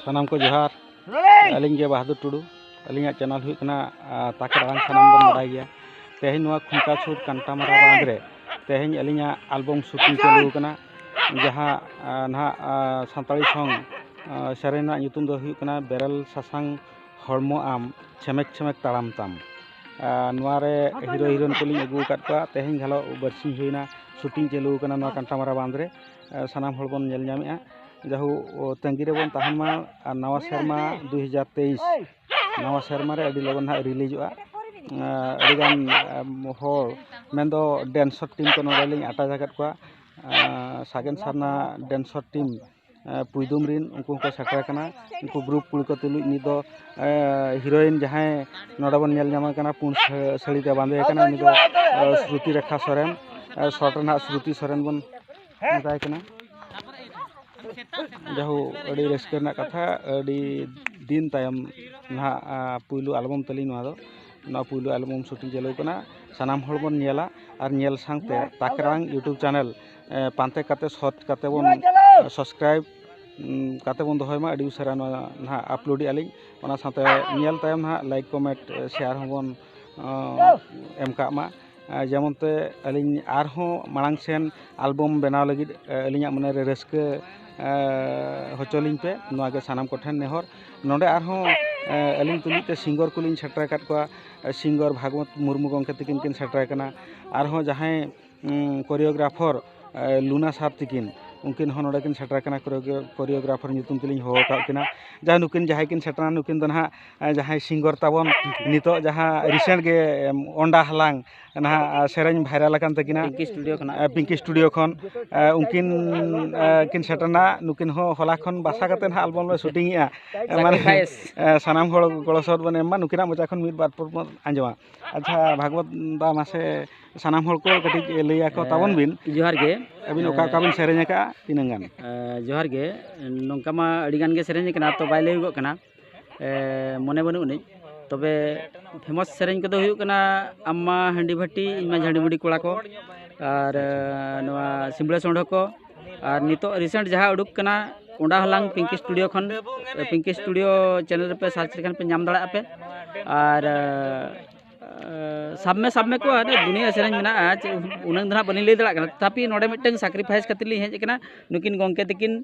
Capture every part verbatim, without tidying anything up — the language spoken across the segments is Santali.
ᱥᱟᱱᱟᱢ ᱠᱚ ᱡᱚᱦᱟᱨ᱾ ᱟᱹᱞᱤᱧ ᱜᱮ ᱵᱟᱦᱟᱫᱩᱨ ᱴᱩᱰᱩ᱾ ᱟᱹᱞᱤᱧᱟᱜ ᱪᱮᱱᱮᱞ ᱦᱩᱭᱩᱜ ᱠᱟᱱᱟ, ᱟᱸ, ᱛᱟᱠ ᱨᱟᱲᱟᱝ, ᱥᱟᱱᱟᱢ ᱵᱚᱱ ᱵᱟᱲᱟᱭ ᱜᱮᱭᱟ᱾ ᱛᱮᱦᱮᱧ ᱱᱚᱣᱟ ᱠᱷᱩᱱᱠᱟ ᱥᱩᱨ ᱠᱟᱱᱴᱟᱢᱟᱨᱟ ᱵᱟᱸᱫᱷ ᱨᱮ ᱛᱮᱦᱮᱧ ᱟᱹᱞᱤᱧᱟᱜ ᱟᱞᱵᱚᱢ ᱥᱩᱴᱤᱝ ᱪᱟᱹᱞᱩ ᱟᱠᱟᱱᱟ, ᱡᱟᱦᱟᱸ, ᱟᱸ, ᱱᱟᱦᱟᱜ, ᱟᱸ, ᱥᱟᱱᱛᱟᱲᱤ ᱥᱚᱝ, ᱟᱸ, ᱥᱮᱨᱮᱧ ᱨᱮᱱᱟᱜ ᱧᱩᱛᱩᱢ ᱫᱚ ᱦᱩᱭᱩᱜ ᱠᱟᱱᱟ ᱵᱮᱨᱮᱞ ᱥᱟᱥᱟᱝ ᱦᱚᱲᱢᱚ ᱟᱢ, ᱪᱷᱮᱢᱮᱠ ᱪᱷᱮᱢᱮᱠ ᱛᱟᱲᱟᱢ ᱛᱟᱢ᱾ ᱟᱸ, ᱱᱚᱣᱟ ᱨᱮ ᱦᱤᱨᱳ ᱦᱤᱨᱳᱭᱤᱱ ᱠᱚᱞᱤᱧ ᱟᱹᱜᱩ ᱟᱠᱟᱫ ᱠᱚᱣᱟ᱾ ᱛᱮᱦᱮᱧ ᱜᱷᱟᱞᱚᱜ ᱵᱟᱨᱥᱤᱧ ᱦᱩᱭᱱᱟ ᱥᱩᱴᱤᱝ ᱪᱟᱹᱞᱩ ᱟᱠᱟᱱᱟ ᱱᱚᱣᱟ ᱠᱟᱱᱴᱟᱢᱟᱨᱟ ᱵᱟᱸᱫᱷ ᱨᱮ᱾ ᱟᱸ, ᱥᱟᱱᱟᱢ ᱦᱚᱲ ᱵᱚᱱ ᱧᱮᱞ ᱧᱟᱢᱮᱫᱼᱟ᱾ ᱡᱟᱦᱳ, ᱚ, ᱛᱟᱺᱜᱤ ᱨᱮᱵᱚᱱ ᱛᱟᱦᱮᱱ ᱢᱟ᱾ ᱟᱨ ᱱᱟᱣᱟ ᱥᱮᱨᱢᱟ ᱫᱩ ᱦᱟᱡᱟᱨ ᱛᱮᱭᱤᱥ, ᱱᱟᱣᱟ ᱥᱮᱨᱢᱟ ᱨᱮ ᱟᱹᱰᱤ ᱞᱚᱜᱚᱱ ᱦᱟᱸᱜ ᱨᱤᱞᱤᱡᱚᱜᱼᱟ᱾ ᱟᱸ, ᱟᱹᱰᱤᱜᱟᱱ, ᱟᱸ, ᱦᱚᱲ, ᱢᱮᱱᱫᱚ ᱰᱮᱱᱥᱚᱨ ᱴᱤᱢ ᱠᱚ ᱱᱚᱰᱮ ᱞᱤᱧ ᱟᱴᱟᱪ ᱟᱠᱟᱫ ᱠᱚᱣᱟ᱾ ᱟᱸ, ᱥᱟᱜᱮᱱ ᱥᱟᱨᱱᱟ ᱰᱮᱱᱥᱚᱨ ᱴᱤᱢ, ᱟᱸ, ᱯᱩᱭᱫᱩᱢ ᱨᱤᱱ, ᱩᱱᱠᱩ ᱦᱚᱸᱠᱚ ᱥᱮᱴᱮᱨ ᱟᱠᱟᱱᱟ᱾ ᱩᱱᱠᱩ ᱜᱨᱩᱯ ᱠᱩᱲᱤ ᱠᱚ ᱛᱩᱞᱩᱡ ᱱᱤᱛ ᱫᱚ, ᱟᱸ, ᱦᱤᱨᱳᱭᱤᱱ ᱡᱟᱦᱟᱸᱭ ᱱᱚᱰᱮ ᱵᱚᱱ ᱧᱮᱞ ᱧᱟᱢᱮ ᱠᱟᱱᱟ, ᱯᱩᱸᱰ ᱥᱟᱹ-, ᱥᱟᱹᱲᱤ ᱛᱮ ᱵᱟᱸᱫᱮ ᱟᱠᱟᱱᱟ, ᱩᱱᱤ ᱫᱚ, ᱟᱸ, ᱥᱨᱩᱛᱤ ᱨᱮᱠᱷᱟ ᱥᱚᱨᱮᱱ, ᱟᱸ, ᱥᱚᱨᱴ ᱨᱮᱱᱟᱜ ᱥᱨᱩᱛᱤ ᱥᱚᱨᱮᱱ ᱵᱚᱱ ᱢᱮᱛᱟᱭ ᱠᱟᱱᱟ᱾ ᱡᱟᱦᱳ, ᱟᱹᱰᱤ ᱨᱟᱹᱥᱠᱟᱹ ᱨᱮᱱᱟᱜ ᱠᱟᱛᱷᱟ, ᱟᱹᱰᱤ ᱫᱤᱱ ᱛᱟᱭᱚᱢ ᱱᱟᱦᱟᱜ, ᱟᱸ, ᱯᱩᱭᱞᱩ ᱟᱞᱵᱚᱢ ᱛᱟᱹᱞᱤᱧ ᱱᱚᱣᱟ ᱫᱚ᱾ ᱱᱚᱣᱟ ᱯᱩᱭᱞᱩ ᱟᱞᱵᱚᱢ ᱥᱩᱴᱤᱝ ᱪᱟᱹᱞᱩ ᱠᱟᱱᱟ᱾ ᱥᱟᱱᱟᱢ ᱦᱚᱲ ᱵᱚᱱ ᱧᱮᱞᱟ ᱟᱨ ᱧᱮᱞ ᱥᱟᱶᱛᱮ ᱛᱟᱠᱨᱟᱝ YouTube ᱪᱮᱱᱮᱞ, ᱮ, ᱯᱟᱱᱛᱮ ᱠᱟᱛᱮ ᱥᱚᱨᱪ ᱠᱟᱛᱮ ᱵᱚᱱ ᱥᱟᱵᱥᱠᱨᱟᱭᱤᱵ, ᱩᱢ, ᱠᱟᱛᱮ ᱵᱚᱱ ᱫᱚᱦᱚᱭ ᱢᱟ᱾ ᱟᱹᱰᱤ ᱩᱥᱟᱹᱨᱟ ᱱᱚᱣᱟ ᱱᱟᱦᱟᱜ ᱟᱯᱞᱳᱰ ᱮᱜᱼᱟ ᱞᱤᱧ᱾ ᱚᱱᱟ ᱥᱟᱶᱛᱮ ᱧᱮᱞ ᱛᱟᱭᱚᱢ ᱱᱟᱦᱟᱜ ᱞᱟᱭᱤᱠ, ᱠᱚᱢᱮᱱᱴ, ᱮ, ᱥᱮᱭᱟᱨ ᱦᱚᱸᱵᱚᱱ, ᱚ, ᱮᱢ ᱠᱟᱜ ᱢᱟ᱾ ᱮ, ᱡᱮᱢᱚᱱ ᱛᱮ ᱟᱹᱞᱤᱧ ᱟᱨᱦᱚᱸ ᱢᱟᱲᱟᱝ ᱥᱮᱱ ᱟᱞᱵᱚᱢ ᱵᱮᱱᱟᱣ ᱞᱟᱹᱜᱤᱫ, ᱮ, ᱟᱹᱞᱤᱧᱟᱜ ᱢᱚᱱᱮ ᱨᱮ ᱨᱟᱹᱥᱠᱟᱹ, ᱮ, ᱦᱚᱪᱚ ᱞᱤᱧ ᱯᱮ, ᱱᱚᱣᱟ ᱜᱮ ᱥᱟᱱᱟᱢ ᱠᱚᱴᱷᱮᱱ ᱱᱮᱦᱚᱨ᱾ ᱱᱚᱰᱮ ᱟᱨᱦᱚᱸ, ᱮ, ᱟᱹᱞᱤᱧ ᱛᱩᱞᱩᱡ ᱛᱮ ᱥᱤᱝᱜᱚᱨ ᱠᱚᱞᱤᱧ ᱥᱮᱴᱮᱨ ᱟᱠᱟᱫ ᱠᱚᱣᱟ᱾ ᱮ, ᱥᱤᱝᱜᱚᱨ ᱵᱷᱟᱜᱽᱣᱚᱛ ᱢᱩᱨᱢᱩ ᱜᱚᱢᱠᱮ ᱛᱤᱠᱤᱱ ᱠᱤᱱ ᱥᱮᱴᱮᱨ ᱟᱠᱟᱱᱟ᱾ ᱟᱨᱦᱚᱸ ᱡᱟᱦᱟᱸᱭ, ᱩᱸ, ᱠᱳᱨᱤᱭᱳᱜᱨᱟᱯᱷᱟᱨ, ᱮ, ᱞᱩᱱᱟ ᱥᱟᱨ ᱛᱤᱠᱤᱱ, ᱩᱱᱠᱤᱱ ᱦᱚᱸ ᱱᱚᱰᱮ ᱠᱤᱱ ᱥᱮᱴᱮᱨ ᱟᱠᱟᱱᱟ᱾ ᱠᱳᱨᱤᱭᱳᱜᱨᱟ-, ᱠᱳᱨᱤᱭᱳᱜᱨᱟᱯᱷᱟᱨ ᱧᱩᱛᱩᱢ ᱛᱮᱞᱤᱧ ᱦᱚᱦᱚ ᱟᱠᱟᱫ ᱠᱤᱱᱟ᱾ ᱡᱟᱦᱟᱸ ᱱᱩᱠᱤᱱ ᱡᱟᱦᱟᱸᱭ ᱠᱤᱱ ᱥᱮᱴᱮᱨᱟ, ᱱᱩᱠᱤᱱ ᱫᱚ ᱱᱟᱦᱟᱜ, ᱮ, ᱡᱟᱦᱟᱸᱭ ᱥᱤᱝᱜᱚᱨ ᱛᱟᱵᱚᱱ ᱱᱤᱛᱚᱜ ᱡᱟᱦᱟᱸ ᱨᱤᱥᱮᱱᱴ ᱜᱮ, ᱮᱢ, ᱚᱱᱰᱟ ᱦᱟᱞᱟᱝ ᱱᱟᱦᱟᱜ, ᱟ, ᱥᱮᱨᱮᱧ ᱵᱷᱟᱭᱨᱟᱞ ᱟᱠᱟᱱ ᱛᱟᱹᱠᱤᱱᱟ᱾ ᱯᱤᱝᱠᱤ ᱥᱴᱩᱰᱤᱭᱳ ᱠᱷᱚᱱᱟᱜ᱾ ᱮ, ᱯᱤᱝᱠᱤ ᱥᱴᱩᱰᱤᱭᱳ ᱠᱷᱚᱱ, ᱮ, ᱩᱱᱠᱤᱱ, ᱮ, ᱠᱤᱱ ᱥᱮᱴᱮᱨᱱᱟ᱾ ᱱᱩᱠᱤᱱ ᱦᱚᱸ ᱦᱚᱞᱟ ᱠᱷᱚᱱ ᱵᱟᱥᱟ ᱠᱟᱛᱮ ᱱᱟᱦᱟᱜ ᱟᱞᱵᱚᱢ ᱞᱮ ᱥᱩᱴᱤᱝ ᱮᱜᱼᱟ᱾ ᱮ, ᱢᱟᱱᱮ, ᱥᱟᱠᱨᱤᱯᱷᱟᱭᱤᱥ᱾ ᱮ, ᱥᱟᱱᱟᱢ ᱦᱚᱲ ᱜᱚᱲᱚ ᱥᱚᱦᱚᱫ ᱵᱚᱱ ᱮᱢ ᱢᱟ᱾ ᱱᱩᱠᱤᱱᱟᱜ ᱢᱚᱪᱟ ᱠᱷᱚᱱ ᱢᱤᱫ ᱵᱟᱨ ᱯᱚᱫ ᱵᱚᱱ ᱟᱸᱡᱚᱢᱟ᱾ ᱟᱪᱪᱷᱟ, ᱵᱷᱟᱜᱽᱣᱚᱛ ᱫᱟ, ᱢᱟᱥᱮ ᱥᱟᱱᱟᱢ ᱦᱚᱲ ᱠᱚ ᱠᱟᱹᱴᱤᱡ ᱞᱟᱹᱭ ᱟᱠᱚ ᱮ, ᱛᱟᱵᱚᱱ ᱵᱤᱱ᱾ ᱡᱚᱦᱟᱨ ᱜᱮ᱾ ᱟᱹᱵᱤᱱ ᱚᱠᱟ ᱮ, ᱚᱠᱟ ᱵᱤᱱ ᱥᱮᱨᱮᱧ ᱟᱠᱟᱫᱼᱟ, ᱛᱤᱱᱟᱹᱝ ᱜᱟᱱ? ᱮ, ᱡᱚᱦᱟᱨ ᱜᱮ᱾ ᱱᱚᱝᱠᱟ ᱢᱟ ᱟᱹᱰᱤ ᱜᱟᱱ ᱜᱮ ᱥᱮᱨᱮᱧ ᱟᱠᱟᱱᱟ, ᱛᱚ ᱵᱟᱭ ᱞᱟᱹᱭᱚᱜᱚᱜ ᱠᱟᱱᱟ᱾ ᱮ, ᱢᱚᱱᱮ ᱵᱟᱹᱱᱩᱜ ᱟᱹᱱᱤᱡ᱾ ᱛᱚᱵᱮ ᱯᱷᱮᱢᱟᱥ ᱥᱮᱨᱮᱧ ᱠᱚᱫᱚ ᱦᱩᱭᱩᱜ ᱠᱟᱱᱟ, ᱟᱢ ᱢᱟ ᱦᱟᱺᱰᱤ ᱵᱷᱟᱹᱴᱤ, ᱤᱧ ᱢᱟ ᱡᱷᱟᱺᱰᱤ ᱢᱩᱰᱤ ᱠᱚᱲᱟ ᱠᱚ, ᱟᱨ, ᱮ, ᱱᱚᱣᱟ ᱥᱤᱢᱵᱽᱲᱟᱹ ᱥᱚᱸᱰᱷᱚ ᱠᱚ, ᱟᱨ ᱱᱤᱛᱚᱜ recent ᱡᱟᱦᱟᱸ ᱩᱰᱩᱠ ᱠᱟᱱᱟ, ᱚᱸᱰᱟ ᱦᱚᱸᱞᱟᱝ ᱯᱤᱝᱠᱤ ᱥᱴᱩᱰᱤᱭᱳ ᱠᱷᱚᱱ, ᱯᱤᱝᱠᱤ ᱥᱴᱩᱰᱤᱭᱳ ᱪᱮᱱᱮᱞ ᱨᱮᱯᱮ ᱥᱟᱨᱪ ᱞᱮᱠᱷᱟᱱ ᱯᱮ ᱧᱟᱢ ᱫᱟᱲᱮᱭᱟᱜᱼᱟ ᱯᱮ᱾ ᱟᱨ ᱥᱟᱵ ᱢᱮ, ᱥᱟᱵ ᱢᱮ ᱠᱚ, ᱟᱹᱰᱤ ᱫᱩᱱᱤᱭᱟᱹ ᱥᱮᱨᱮᱧ ᱢᱮᱱᱟᱜᱼᱟ, ᱪᱮᱫ ᱩᱱᱟᱹᱝ ᱫᱚ ᱱᱟᱦᱟᱜ ᱵᱟᱹᱞᱤᱧ ᱞᱟᱹᱭ ᱫᱟᱲᱮᱭᱟᱜ ᱠᱟᱱᱟ᱾ ᱛᱟᱯᱤ ᱱᱚᱰᱮ ᱢᱤᱫᱴᱟᱝ sacrifice ᱠᱷᱟᱹᱛᱤᱨ ᱞᱤᱧ ᱦᱮᱡ ᱟᱠᱟᱱᱟ᱾ ᱱᱩᱠᱤᱱ ᱜᱚᱢᱠᱮ ᱛᱟᱹᱠᱤᱱ,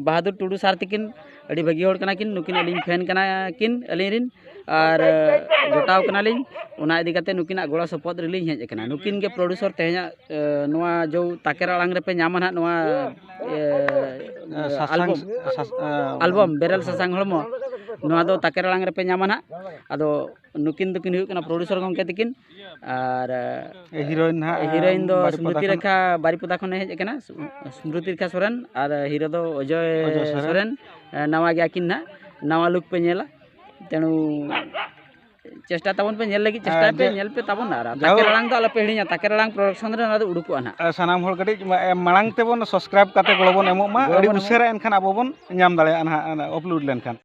ᱵᱟᱦᱟᱫᱩᱨ ᱴᱩᱰᱩ ᱥᱟᱨ ᱛᱟᱹᱠᱤᱱ ᱟᱹᱰᱤ ᱵᱷᱟᱹᱜᱤ ᱦᱚᱲ ᱠᱟᱱᱟ ᱠᱤᱱ, ᱱᱩᱠᱤᱱ ᱟᱹᱞᱤᱧ ᱯᱷᱮᱱ ᱠᱟᱱᱟ ᱠᱤᱱ ᱟᱹᱞᱤᱧ ᱨᱤᱱ, ᱟᱨ ᱡᱚᱴᱟᱣ ᱠᱟᱱᱟᱞᱤᱧ᱾ ᱚᱱᱟ ᱤᱫᱤ ᱠᱟᱛᱮ ᱱᱩᱠᱤᱱᱟᱜ ᱜᱚᱲᱚ ᱥᱚᱯᱚᱦᱚᱫ ᱨᱮᱞᱤᱧ ᱦᱮᱡ ᱟᱠᱟᱱᱟ᱾ ᱱᱩᱠᱤᱱ ᱜᱮ ᱯᱨᱚᱰᱭᱩᱥᱚᱨ ᱛᱮᱦᱮᱧᱟᱜ, ᱱᱚᱣᱟ ᱡᱚ ᱛᱟᱠᱮᱨ ᱟᱲᱟᱝ ᱨᱮᱯᱮ ᱧᱟᱢᱟ ᱱᱟᱦᱟᱜ ᱱᱚᱣᱟ, ᱮ, ᱥᱟᱥᱟᱝ, ᱟᱞᱵᱚᱢ᱾ ᱥᱟᱥ-, ᱮ, ᱟᱞᱵᱚᱢ ᱵᱮᱨᱮᱞ ᱥᱟᱥᱟᱝ ᱦᱚᱲᱢᱚ, ᱱᱚᱣᱟ ᱫᱚ ᱛᱟᱠᱮᱨ ᱟᱲᱟᱝ ᱨᱮᱯᱮ ᱧᱟᱢᱟ ᱱᱟᱦᱟᱜ᱾ ᱟᱫᱚ ᱱᱩᱠᱤᱱ ᱫᱚᱠᱤᱱ ᱦᱩᱭᱩᱜ ᱠᱟᱱᱟ ᱯᱨᱚᱰᱭᱩᱥᱚᱨ ᱜᱚᱢᱠᱮ ᱛᱟᱹᱠᱤᱱ᱾ ᱟᱨ ᱦᱤᱨᱳᱭᱤᱱ ᱱᱟᱦᱟᱜ, ᱦᱤᱨᱳᱭᱤᱱ ᱫᱚ ᱵᱟᱨᱤᱯᱟᱫᱟ ᱥᱢᱨᱩᱛᱤ ᱠᱷᱚᱱ᱾ ᱨᱮᱠᱷᱟ ᱵᱟᱨᱤᱯᱟᱫᱟ ᱠᱷᱚᱱᱮ ᱦᱮᱡ ᱟᱠᱟᱱᱟ, ᱥᱢᱨᱩᱛᱤ ᱨᱮᱠᱷᱟ ᱥᱚᱨᱮᱱ, ᱟᱨ ᱦᱤᱨᱳ ᱫᱚ ᱚᱡᱚᱭ ᱚᱡᱚᱭ ᱥᱚᱨᱮᱱ᱾ ᱥᱚᱨᱮᱱ᱾ ᱱᱟᱣᱟ ᱜᱮᱭᱟ ᱠᱤᱱ ᱱᱟᱦᱟᱜ, ᱱᱟᱣᱟ ᱞᱩᱠ ᱯᱮ ᱧᱮᱞᱟ᱾ ᱛᱮᱱᱩ ᱪᱮᱥᱴᱟ ᱛᱟᱵᱚᱱ ᱯᱮ ᱧᱮᱞ ᱞᱟᱹᱜᱤᱫ, ᱪᱮᱥᱴᱟᱭ ᱟᱨ ᱯᱮ, ᱡᱮ-, ᱧᱮᱞ ᱯᱮ ᱛᱟᱵᱚᱱ᱾ ᱟᱨ ᱡᱟᱦᱳᱠ᱾ ᱛᱟᱠᱮᱨ ᱟᱲᱟᱝ ᱫᱚ ᱟᱞᱚ ᱯᱮ ᱦᱤᱲᱤᱧᱟ, ᱛᱟᱠᱮᱨ ᱟᱲᱟᱝ ᱯᱨᱚᱰᱟᱠᱥᱚᱱ ᱨᱮ ᱱᱚᱣᱟ ᱫᱚ ᱩᱰᱩᱠᱚᱜᱼᱟ ᱱᱟᱦᱟᱜ᱾ ᱥᱟᱱᱟᱢ ᱦᱚᱲ ᱠᱟᱹᱴᱤᱡ ᱢᱟ-, ᱢᱟᱲᱟᱝ ᱛᱮᱵᱚᱱ subscribe ᱠᱟᱛᱮ ᱜᱚᱲᱚ ᱵᱚᱱ ᱮᱢᱚᱜ ᱢᱟ, ᱜᱚᱲᱚ ᱟᱹᱰᱤ ᱵᱚᱱ ᱮᱢᱚᱜ ᱩᱥᱟᱹᱨᱟ ᱮᱱᱠᱷᱟᱱ ᱟᱵᱚ ᱵᱚᱱ ᱧᱟᱢ ᱫᱟᱲᱮᱭᱟᱜᱼᱟ ᱱᱟᱦᱟᱜ, upload ᱞᱮᱱᱠᱷᱟᱱ᱾